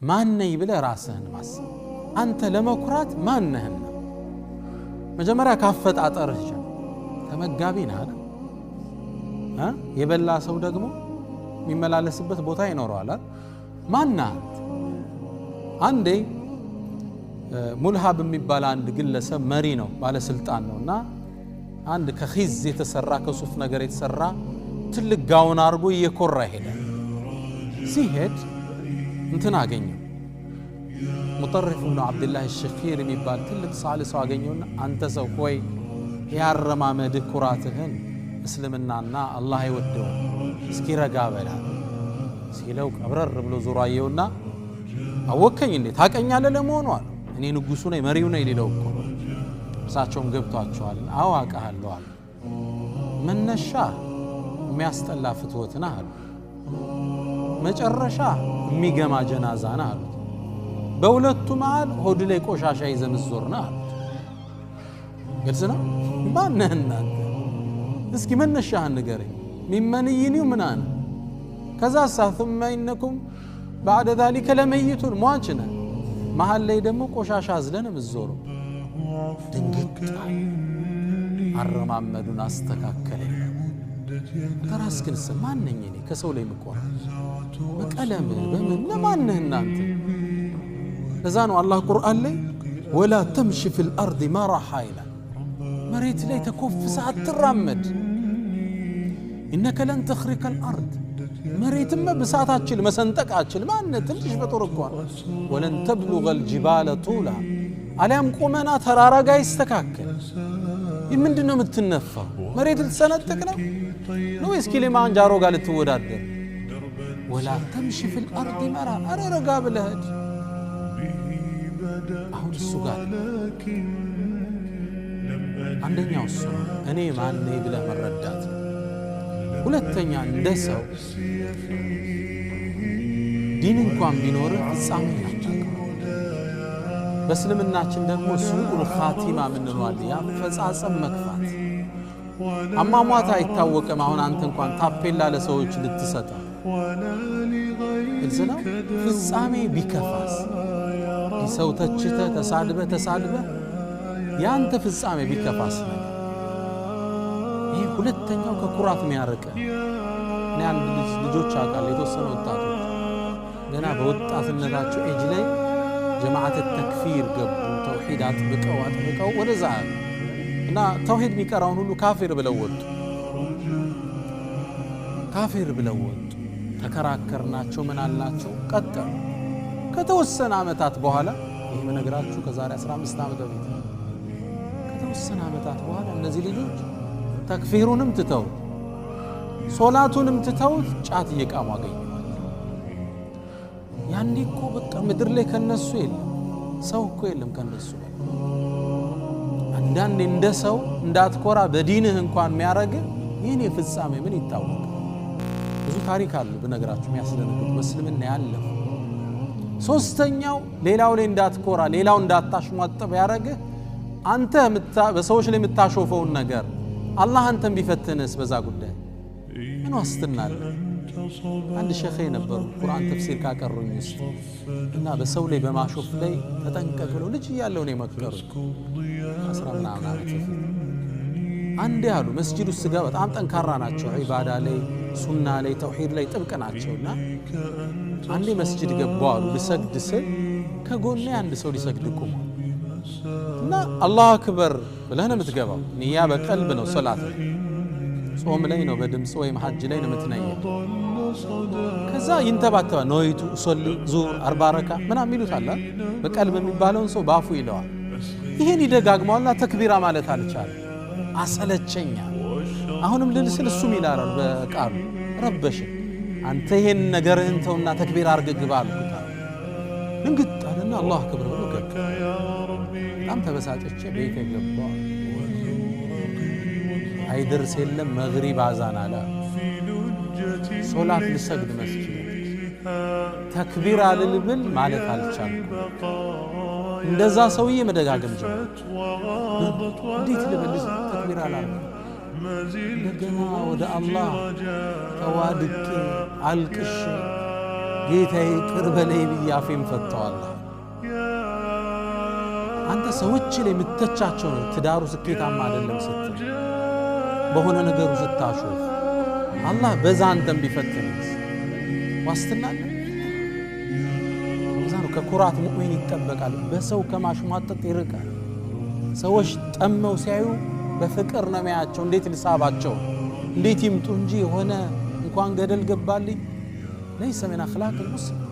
ማነኝ ብለህ ራስህን ማሰብ። አንተ ለመኩራት ማነህና? መጀመሪያ ካፈጣጠርህ ጀምር። ተመጋቢ ነህ አይደል? የበላ ሰው ደግሞ የሚመላለስበት ቦታ ይኖረዋል አይደል? ማነህ አንተ? አንዴ ሙልሃብ የሚባል አንድ ግለሰብ መሪ ነው፣ ባለስልጣን ነውና አንድ ከኺዝ የተሰራ ከሱፍ ነገር የተሰራ ትልቅ ጋውን አድርጎ እየኮራ ይሄዳል። ሲሄድ እንትን አገኘው፣ ሙጠሪፍ ብኑ ዓብድላህ الشخير የሚባል ትልቅ ሳል ሰው አገኘውና አንተ ሰው ሆይ ያረማመድህ ኩራትህን እስልምናና አላህ አይወደውም፣ እስኪ ረጋ በላ ሲለው ቀብረር ብሎ ዞሮ አየውና አወከኝ እንዴ ታቀኛለህ ለመሆኑ አለው። እኔ ንጉሱ ነኝ መሪው ነኝ ሊለው እኮ እርሳቸውም ገብቷቸዋል። አዎ አውቃለሁ አለ። መነሻ የሚያስጠላ ፍትወት ነህ አሉ። መጨረሻ የሚገማ ጀናዛ ነህ አሉት። በሁለቱ መሃል ሆድ ላይ ቆሻሻ ይዘህ ምትዞር ነህ አሉት። ግልጽ ነው። ማነህ እናንተ? እስኪ መነሻህን ንገረኝ። ሚመንይኒው ምናን ከዛ ثم إنكم بعد ذلك لميتون ሟች ነህ። መሃል ላይ ደግሞ ቆሻሻ አዝለን ምትዞረው። ድንግጥ አረማመዱን አስተካከለ። ተራስክን ማን ነኝ እኔ ከሰው ላይ የምቆራ በቀለም በምን ለማን ነህ እናንተ? ለዛ ነው አላህ ቁርአን ላይ ولا تمش في الأرض مرحا ይላል። መሬት ላይ ተኮፍሰህ አትራመድ። إنك لن تخرق الأرض መሬትም መብሳት አትችል መሰንጠቅ አትችል። ማነህ ትንሽ በጦር እኮ ولن تبلغ الجبال طولا አሊያም ቁመና ተራራ ጋር ይስተካከል። ምንድነው የምትነፋው? መሬት ልትሰነጥቅ ነው ነው ወይስ ኪሊማንጃሮ ጋር ልትወዳደር? ولا تمش في الأرض مرحا ኧረ ረጋ ብለህ ሂድ። አሁን እሱ ጋር አንደኛው እሱ ነው፣ እኔ ማን ነኝ ብለህ መረዳት ነው። ሁለተኛ እንደ ሰው ዲን እንኳን ቢኖርህ ፍጻሜህን አታውቅም። በእስልምናችን ደግሞ ሱኡል ኻቲማ የምንለው አለ፣ የአፈጻጸም መክፋት። አሟሟት አይታወቅም። አሁን አንተ እንኳን ታፔላ ለሰዎች ልትሰጠው ግልጽ ነው። ፍጻሜ ቢከፋስ ሰው ተችተህ ተሳድበህ ተሳድበህ ያንተ ፍጻሜ ቢከፋስ ነገር ይሄ ሁለተኛው ከኩራት የሚያርቅ። እኔ አንድ ልጆች አውቃለሁ፣ የተወሰኑ ወጣቶች ገና በወጣትነታቸው ኤጅ ላይ ጀማዓት ተክፊር ገቡ። ተውሂድ አጥብቀው አጥብቀው ወደዛ እና ተውሂድ የሚቀራውን ሁሉ ካፊር ብለው ወጡ። ካፊር ብለው ወጡ። ተከራከርናቸው፣ ምን አልናቸው፣ ቀጠሉ። ከተወሰነ ዓመታት በኋላ ይሄ መነግራችሁ ከዛሬ 15 ዓመት በፊት ከተወሰነ ዓመታት በኋላ እነዚህ ልጆች ተክፊሩንም ትተውት ሶላቱንም ትተውት ጫት እየቃሙ አገኘዋል። ያኔ እኮ በቃ ምድር ላይ ከነሱ የለም ሰው እኮ የለም ከነሱ በላይ። አንዳንዴ እንደ ሰው እንዳትኮራ በዲንህ እንኳን የሚያረግ የኔ ፍጻሜ ምን ይታወቃል? ብዙ ታሪክ አለ ብነግራችሁ የሚያስደነግጥ በእስልምና ያለፉ። ሶስተኛው ሌላው ላይ እንዳትኮራ ሌላው እንዳታሽሟጥብ ያረግህ አንተ በሰዎች ላይ የምታሾፈውን ነገር አላህ አንተን ቢፈትንስ በዛ ጉዳይ ምን ዋስትና አለ? አንድ ሸኼ ነበሩ ቁርአን ተፍሲር ካቀሩኝ ውስጥ እና በሰው ላይ በማሾፍ ላይ ተጠንቀቅ ብለው ልጅ እያለሁ ነው የመከሩኝ። 10 ምናምን ዓመት በፊት አንዴ አሉ መስጂድ ውስጥ ስገባ በጣም ጠንካራ ናቸው፣ ዒባዳ ላይ ሱና ላይ ተውሂድ ላይ ጥብቅ ናቸውና አንዴ መስጂድ ገባሁ አሉ። ልሰግድ ስል ከጎኔ አንድ ሰው ሊሰግድ ቆሟል እና አላሁ አክበር ብለህ ነው የምትገባው። ንያ በቀልብ ነው፣ ሶላት ነው፣ ጾም ላይ ነው በድምጽ ወይም ሐጅ ላይ ነው የምትነየው። ከዛ ይንተባተባል። ነወይቱ ሶሊ ዙር አርባ ረካ ምናምን የሚሉት አለ። በቀልብ የሚባለውን ሰው ባፉ ይለዋል። ይሄን ይደጋግመዋልና ተክቢራ ማለት አልቻለም። አሰለቸኛ። አሁንም ልል ስል እሱም ይላል በቃሉ ረበሽ። አንተ ይሄን ነገርህን ተውና ተክቢራ አድርገህ ግባ አልኩት። ድንግጥ አለና አላሁ አክበር ብሎ ገባ። በጣም ተበሳጨቼ ቤቴ ገባሁ። አይደርስ የለም መግሪብ አዛን አለ። ሶላት ልሰግድ መስጂድ ተክቢር አልልብል ማለት አልቻልኩም። እንደዛ ሰውዬ መደጋገም ጀመረ። እንዴት ልበል ተክቢር አላልኩም? እንደገና ወደ አላህ ተዋድቄ አልቅሼ ጌታዬ ይቅር በለኝ ብዬ አፌን ፈተዋለሁ። አንተ ሰዎች ላይ የምትተቻቸው ነው። ትዳሩ ስኬታማ አይደለም ስትል፣ በሆነ ነገሩ ስታሾፍ፣ አላህ በዛ አንተን ቢፈትንስ ዋስትና አለ? እዛ ነው ከኩራት ሙእሚን ይጠበቃል። በሰው ከማሽሟጠጥ ይርቃል። ሰዎች ጠመው ሲያዩ በፍቅር ነው የሚያያቸው። እንዴት ልሳባቸው፣ እንዴት ይምጡ እንጂ የሆነ እንኳን ገደል ገባልኝ ليس من أخلاق المسلم።